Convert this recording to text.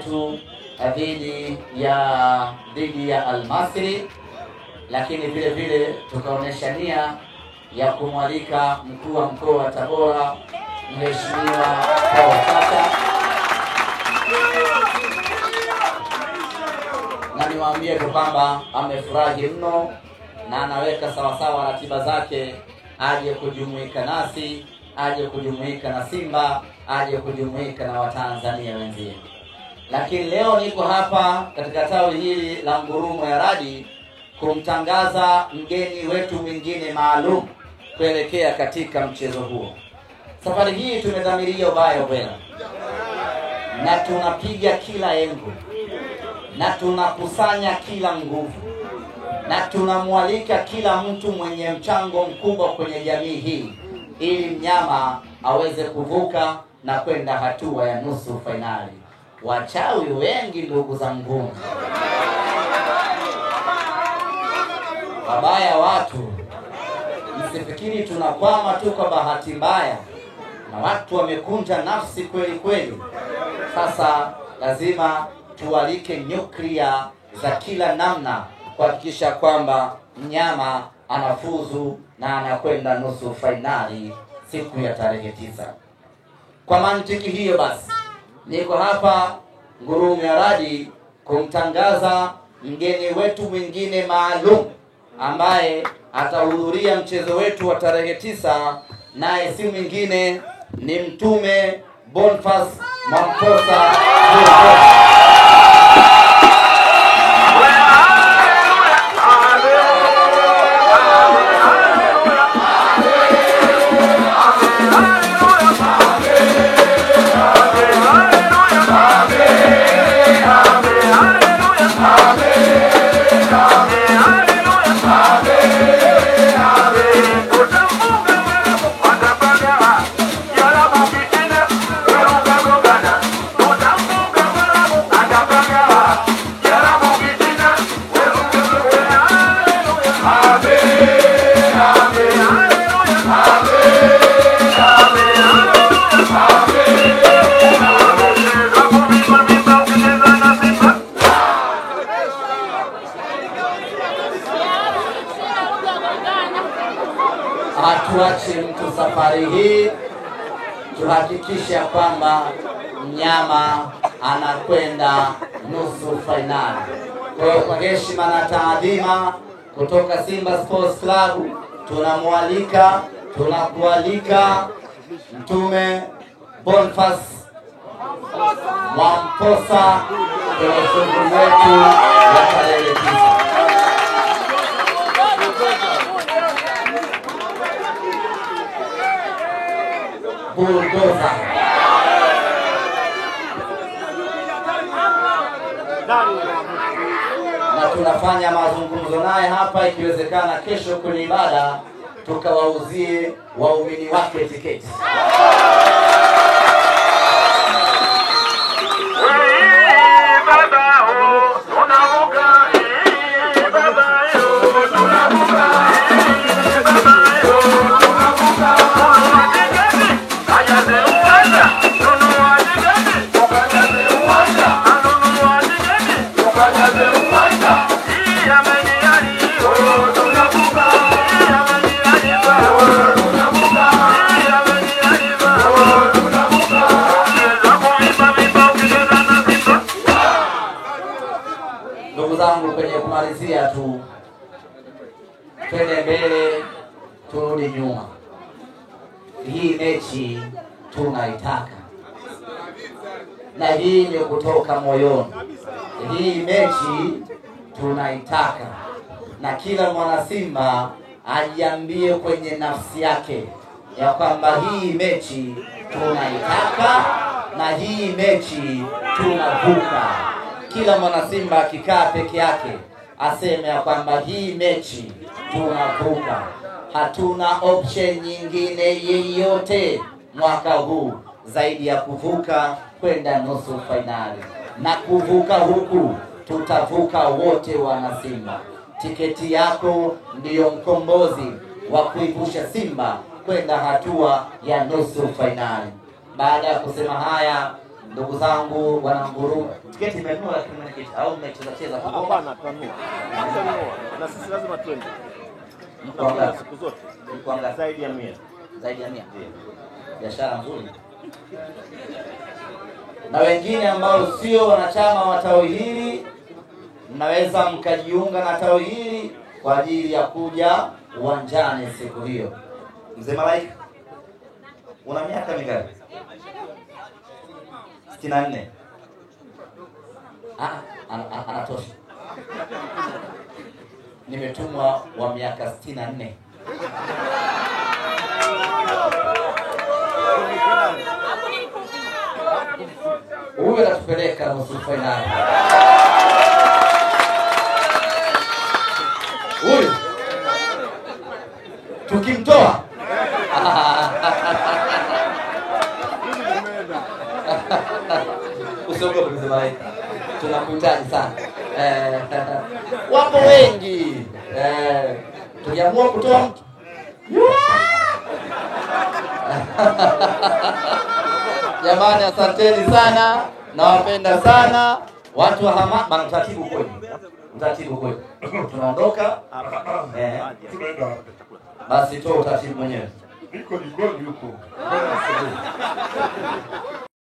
wetu dhidi ya Almasri, lakini vile vile tukaonesha nia ya kumwalika mkuu wa mkoa wa Tabora, Mheshimiwa Paul Chacha, na niwaambie tu kwamba amefurahi mno na anaweka sawasawa ratiba zake aje kujumuika nasi, aje kujumuika na Simba, aje kujumuika na Watanzania wenzie. Lakini leo niko hapa katika tawi hili la Ngurumo ya Radi kumtangaza mgeni wetu mwingine maalum kuelekea katika mchezo huo. Safari hii tumedhamiria ubaya ubwela, na tunapiga kila engo, na tunakusanya kila nguvu, na tunamwalika kila mtu mwenye mchango mkubwa kwenye jamii hii ili mnyama aweze kuvuka na kwenda hatua ya nusu fainali. Wachawi wengi, ndugu zangu, wabaya watu, msifikiri tunakwama tu kwa bahati mbaya, na watu wamekunja nafsi kweli kweli. Sasa lazima tualike nyuklia za kila namna kuhakikisha kwamba mnyama anafuzu na anakwenda nusu fainali siku ya tarehe 9. Kwa mantiki hiyo basi, niko hapa Ngurumo ya Radi kumtangaza mgeni wetu mwingine maalum ambaye atahudhuria mchezo wetu wa tarehe 9, naye si mwingine ni Mtume Boniface Mwamposa. Hatuache mtu safari hii, tuhakikishe kwamba mnyama anakwenda nusu fainali. Kwa hiyo kwa heshima na taadhima kutoka Simba Sports Club tunamwalika, tunakualika Mtume Boniface Mwamposa kwenye shughuli yetu ya tarehe 9. Bulldozer. Na tunafanya mazungumzo naye hapa, ikiwezekana kesho kwenye ibada tukawauzie waumini wake tiketi. Ndugu zangu, kwenye kumalizia tu, twende mbele turudi nyuma. Hii mechi tunaitaka, na hii ni kutoka moyoni. Hii mechi tunaitaka, na kila mwana Simba ajiambie kwenye nafsi yake ya kwamba hii mechi tunaitaka na hii mechi tunavuka. Kila mwana Simba akikaa peke yake aseme ya kwamba hii mechi tunavuka. Hatuna option nyingine yeyote mwaka huu zaidi ya kuvuka kwenda nusu fainali, na kuvuka huku tutavuka wote wana Simba. Tiketi yako ndiyo mkombozi wa kuivusha Simba kwenda hatua ya nusu fainali. Baada ya kusema haya, Ndugu zangu wananguru, tiketi imenunua lakini mwenyekiti au mmecheza cheza? Hapana, tunanunua. Na sisi lazima twende. Mko ngapi? Siku zote. Mko ngapi? Zaidi ya 100. Zaidi ya 100. Biashara nzuri. Na wengine ambao sio wanachama wa tawi hili, mnaweza mkajiunga na tawi hili kwa ajili ya kuja uwanjani siku hiyo. Mzee Malaika, una miaka mingapi? 64. Anatosha. Nimetumwa wa miaka 64. Huyu anatupeleka nusu finali. Huyu tukimtoa usiogope Mzee Malaika, tunakuhitaji sana. Wapo wengi. Tuliamua kutoa mtu. Jamani, asanteni sana, nawapenda sana watu wa Hamama. Bana, utaratibu kweli, utaratibu kweli, tunaondoka. Basi toa utaratibu mwenyewe. Niko jikoni huko.